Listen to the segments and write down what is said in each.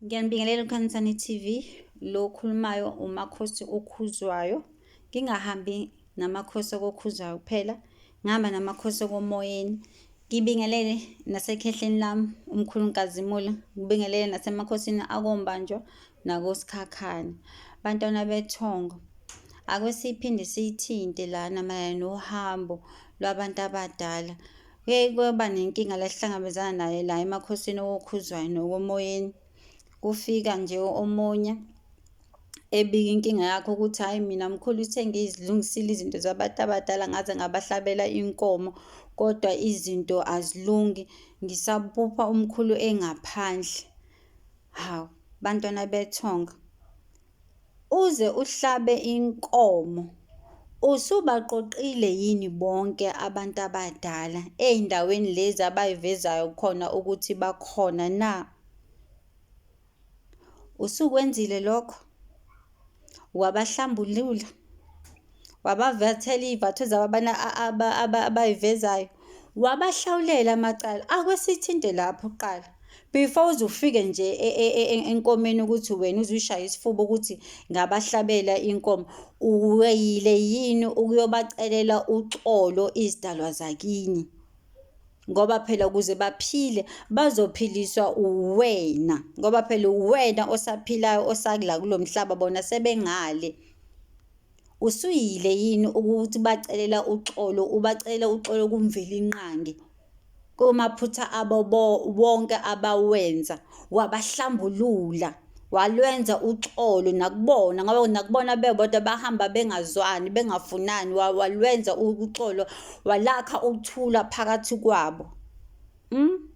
Ngiyanibingelela uKhanyisani TV, lo okhulumayo uMakhosi okhuzwayo. Ngingahambi namakhosi okokhuzwayo kuphela, ngihamba namakhosi okomoyeni. Ngibingelele nasekhehleni lami umkhulu Nkazimulo, ngibingelele nasemakhosini akoMbanjwa nakoSikhakhane. Bantwana bethongo, ake siphinde siyithinte lana mayelana nohambo lwabantu abadala. Kuye kwaba nenkinga la esihlangabezana nayo la emakhosini okokhuzwayo nokomoyeni. Kufika nje omunye ebika inkinga yakhe ukuthi hhayi mina mkhulu uthe ngizilungisile izinto zabantu abadala ngaze ngabahlabela inkomo kodwa izinto azilungi ngisaphupha umkhulu engaphandle. Hawu, bantwana bethonga. Uze uhlabe inkomo usubaqoqile yini bonke abantu abadala ey'ndaweni lezi abay'vezayo khona ukuthi bakhona na? Usukwenzile lokho? Wabahlambulula? Wabavathela iy'vatho zabo abay'vezayo? Wabahlawulela amacala? Ake sithinte lapho kuqala. Before uze ufike nje e, e, e, enkomeni ukuthi wena uze uyishaye isifuba ukuthi ngabahlabela inkomo, uweyile yini ukuyobacelela uxolo izidalwa zakini? Ngoba phela ukuze baphile bazophiliswa uwena, ngoba phela uwena osaphilayo osakula kulo mhlaba, bona sebengale. Usuyile yini ukuthi bacelela uxolo, ubacele uxolo kuMvelinqangi kumaphutha abo wonke abawenza, wabahlambulula, walwenza uxolo nakubona ngoba nakubona bebodwa bahamba bengazwani, bengafunani, walwenza uxolo, walakha ukuthula phakathi kwabo. Mm?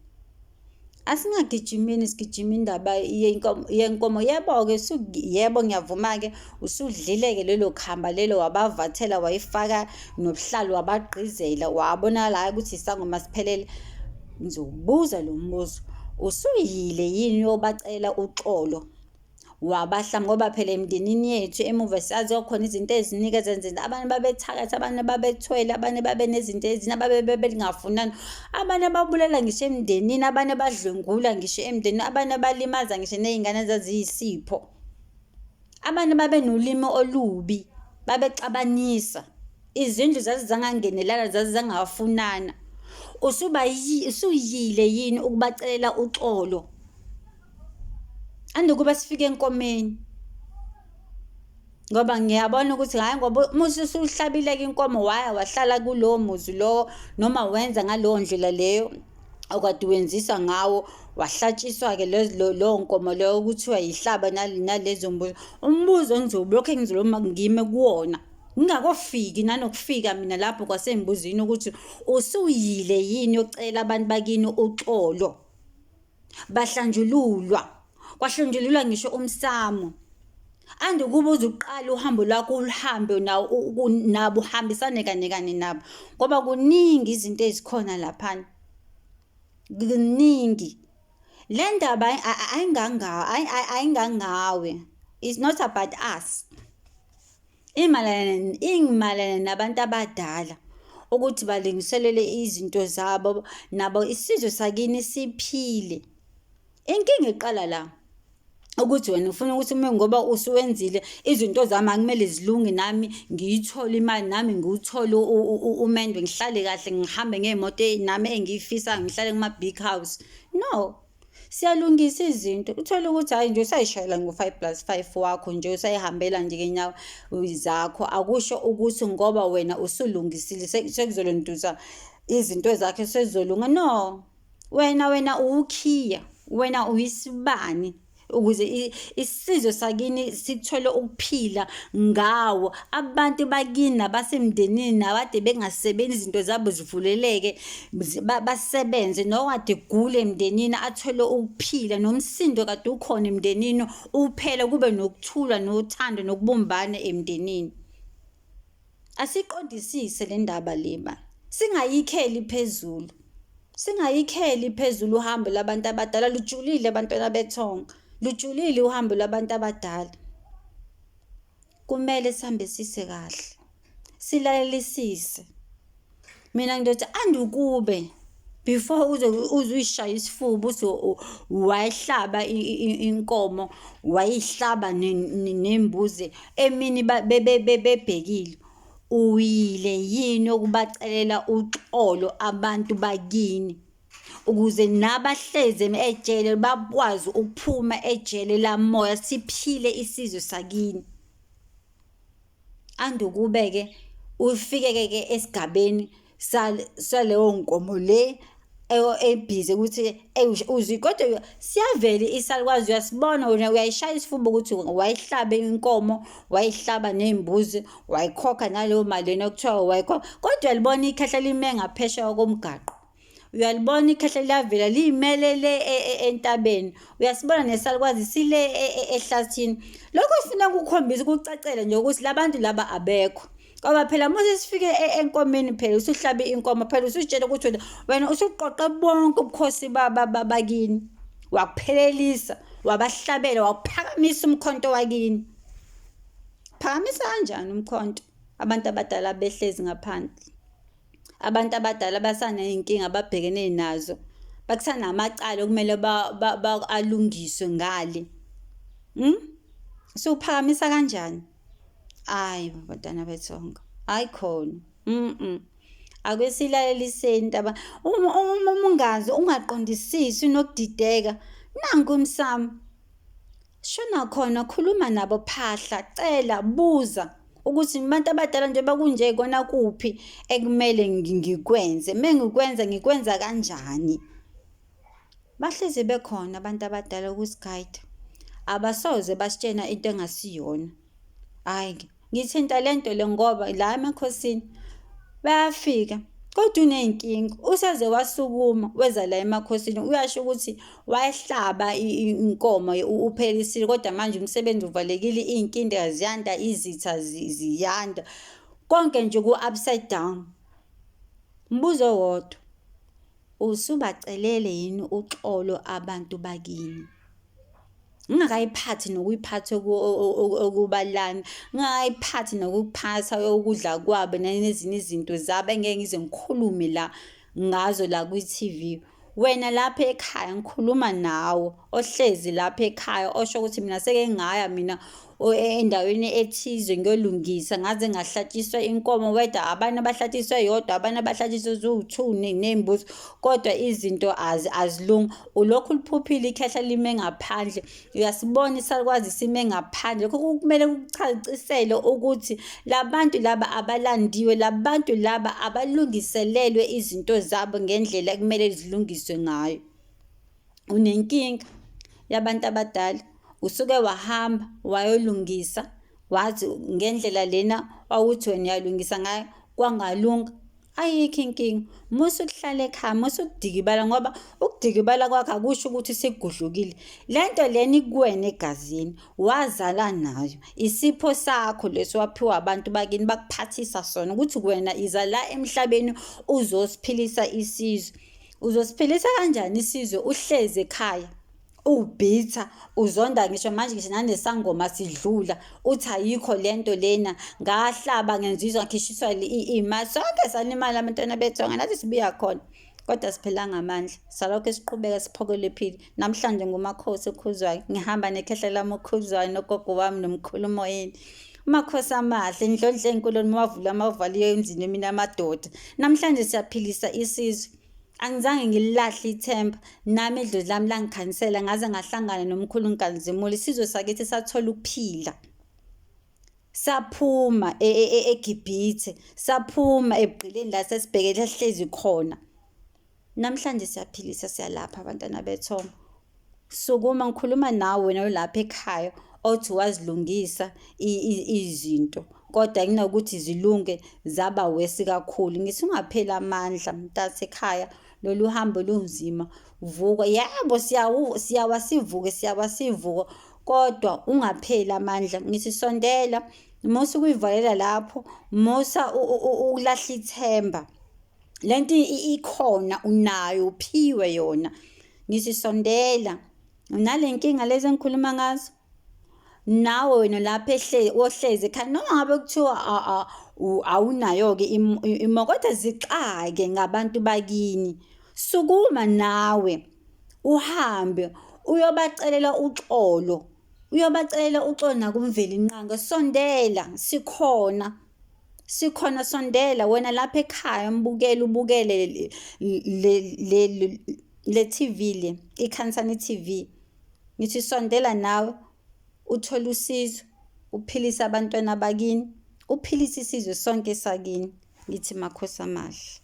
Asingagijimini sigijima indaba yenkomo. Yebo-ke yebo ngiyavuma-ke usudlile-ke lelo khamba lelo wabavathela wayifaka nobuhlalu wabagqizela wabonakala hhayi ukuthi isangoma siphelele. Ngizokubuza lo mbuzo, usuyile yini uyobacela uxolo? Wabahla ngoba phela emndenini yethu emuva sazi kwakukhona izinto eziningi ezenzeka. Abanye babethakatha, abanye babethwele, abanye babenezinto ezinye, ababe bengafunani, abanye babulala ngisho emndenini, abanye badlwengula ngisho emndenini, abanye balimaza ngisho ney'ngane ezaziyisipho. Abanye babenolimi olubi, babexabanisa. Izindlu zazizangangenelana, zazizangafunana. Usuyile yini ukubacelela uxolo? Andukuba sifike enkomeni ngoba ngiyabona ukuthi hhayi ngoba uma usuhlabile-ke inkomo waya wahlala kulowo muzi lowo noma wenza ngaleyo ndlela leyo okade wenzisa ngawo wahlatshiswa-ke leyo nkomo leyo kuthiwa yihlaba nalezo mbuzo. Umbuzo engizolokhu ngizoloma ngime kuwona ngingakofiki nanokufika mina lapho kwasembuzini ukuthi usuyile yini yocela abantu bakini uxolo. Bahlanjululwa, kwahlanjululwa ngisho umsamo. Ande ukuba uze uqale uhambo lwakho uluhambe nawo nabo uhambisane kanye kanye nabo ngoba kuningi izinto ezikhona laphana, kuningi. Le ndaba ayingangawe, it's not about us. Imayelana imayelana nabantu abadala ukuthi balungiselele izinto zabo nabo isizwe sakini siphile. Inkinga iqala la ukuthi wena ufuna ukuthi uma ngoba usuwenzile izinto zami akumele zilunge nami ngiyithole imali nami ngiwuthole umendo ngihlale kahle ngihambe ngey'moto nami engiyifisayo ngihlale kuma-big house. No, Siyalungisa izinto uthole ukuthi hhayi nje usayishayela ngo-five plus five wakho nje usayihambela nje ngenyawo zakho akusho ukuthi ngoba wena usulungisile sekuzolontuza izinto zakhe sezolunga no wena wena uwukhiya wena uyisibani ukuze isizwe sakini sithole ukuphila ngawo abantu bakini nabasemndenini nabade bengasebenzi izinto zabo zivuleleke basebenze nokade gule emndenini athole ukuphila nomsindo kade ukhona emndenini uphele kube nokuthula nothando nokubumbana emndenini. Asiqondisise le ndaba le ba. Singayikheli phezulu. Singayikheli phezulu uhambo labantu abadala lujulile abantwana bethonga. Lujulile uhambo lwabantu abadala. Kumele sihambisise kahle. Silalelisise. Mina ngizothi andukube. Before uze uze uyishaye isifuba uthi wayihlaba inkomo, wayihlaba nembuzi emini bebhekile. Uyile yini ukubacelela uxolo abantu bakini ukuze nabahlezi ejele bakwazi ukuphuma ejele lamoya siphile isizwe sakini. Andukube-ke ufike-ke esigabeni saleyo nkomo le ebhizi ukuthi uzwi kodwa siyavela isalukwazi uyasibona wena uyayishaya isifuba ukuthi wayihlaba inkomo wayihlaba ney'mbuzi wayikhokha naleyo mali lena okuthiwa wayikhokha kodwa uyalibona ikhehla lime ngaphesheya komgaqo. Uyalibona ikhehla liyavela liyimele le e, e, entabeni. Uyasibona nesalukwazi sile e, ehlathini. Lokho sifuna ukukhombisa ukucacela nje ukuthi labantu laba abekho. Ngoba phela uma sesifike enkomeni phela usuhlabe inkomo phela usutshela ukuthi wena wena usuqoqe bonke ubukhosi bakini. Wakuphelelisa, wabahlabela, wawuphakamisa umkhonto wakini. Phakamisa kanjani umkhonto? Abantu abadala behlezi ngaphandle. Abantu abadala basaney'nkinga ababhekene nazo, bakusanamacala okumele alungiswe ngale. Siwuphakamisa kanjani? Hhayi bantwana bethonga, hhayi khona . Ake silaleliseni indaba. Uma ungazi ungaqondisisi unokudideka, nanku umsamo. Shona khona khuluma nabo phahla cela buza ukuthi abantu abadala njengoba kunje kona kuphi ekumele ngikwenze mengikwenza ngikwenza kanjani. Bahlezi bekhona abantu abadala ukusigayida abasoze basitshena into engasiyona. Hhayi Ngithinta le nto le ngoba la emakhosini bayafika kodwa uney'nkinga useze wasukuma weza la emakhosini uyasho ukuthi wayihlaba inkomo uphelisile kodwa manje umsebenzi uvalekile iy'nkinga ziyanda izitha ziyanda konke nje ku-upside down. Mbuzo owodwa, usubacelele yini uxolo abantu bakini? Ngingakayiphathi nokuyiphatha okubalami, ngingakayiphathi nokuphatha ukudla kwabo nezinye izinto zabo engeke ngize ngikhulume la ngazo la kwi-T_V. Wena lapha ekhaya ngikhuluma nawe ohlezi lapha ekhaya osho ukuthi mina seke ngaya mina endaweni ethize ngiyolungisa ngaze ngahlatshiswa inkomo weda abanye abahlatshiswe yodwa abanye abahlatshiswe ziwu-two ney'mbuzi kodwa izinto azilungi. Ulokhu uliphuphile ikhehla lime ngaphandle uyasibona isakwazi sime ngaphandle lokho kumele kukucacisele ukuthi labantu laba abalandiwe labantu laba abalungiselelwe izinto zabo ngendlela ekumele zilungiswe ngayo. Unenkinga yabantu abadala usuke wahamba wayolungisa wathi ngendlela lena wawuthi wena uyalungisa ngayo kwangalunga. Ayikho inkinga. Musa ukuhlala ekhaya, musa ukudikibala ngoba ukudikibala kwakho akusho ukuthi sekugudlukile. Le nto lena ikuwena egazini, wazala nayo. Isipho sakho leso waphiwa abantu bakini bakuphathisa sona ukuthi wena iza la emhlabeni uzosiphilisa isizwe. Uzosiphilisa kanjani isizwe uhlezi ekhaya? Uwubhitha uzonda ngisho manje ngisho nanesangoma sidlula uthi ayikho lento lena ngahlaba ngenzizwa ngikhishiswa imali sonke salimala abantwana bethonga nathi sibuya khona kodwa siphelanga amandla salokho siqhubeka siphokolephile namhlanje ngumakhosi okhuzwayo ngihamba nekhehla lami okhuzwayo nogogo wami nomkhulu moyeni umakhosi amahle indlondlo enkulu mawavula amavaliyo emzini mina amadoda namhlanje siyaphilisa isizwe. Angizange ngililahle ithemba, nami idlozi lami langikhanyisela ngaze ngahlangana nomkhulu Nkanzimula. Isizwe sakithi sathola ukuphila. Saphuma e, e, e, eGibhithe, saphuma ebugqileni la sesibhekele sihlezi khona. Namhlanje siyaphilisa siyalapha abantwana bethongo. Sukuma ngikhuluma nawe wena olapha ekhaya othi wazilungisa izinto kodwa kunokuthi zilunge zaba wesi kakhulu. Ngithi ungapheli amandla mntasekhaya lolu hambo lunzima vuka. Yebo siyawa sivuke siyawa sivuke kodwa ungapheli amandla. Ngithi sondela musa ukuyivalela lapho, musa ukulahla ithemba. Le nto ikhona unayo uphiwe yona. Ngithi sondela unale nkinga lezi engikhuluma ngazo nawe wena lapha ohlezi ekhaya noma ngabe kuthiwa awunayo-ke imo kodwa zixake ngabantu bakini. Sukuma nawe uhambe uyobacelela uxolo, uyobacelela uxolo nakuMvelinqangi. Sondela, sikhona. Sikhona sondela wena lapha ekhaya mbukele ubukele le le le TV le iKhansani TV. Ngithi sondela nawe uthole usizo, uphilise abantwana bakini, uphilise isizwe sonke sakini. Ngithi makhosi amahle.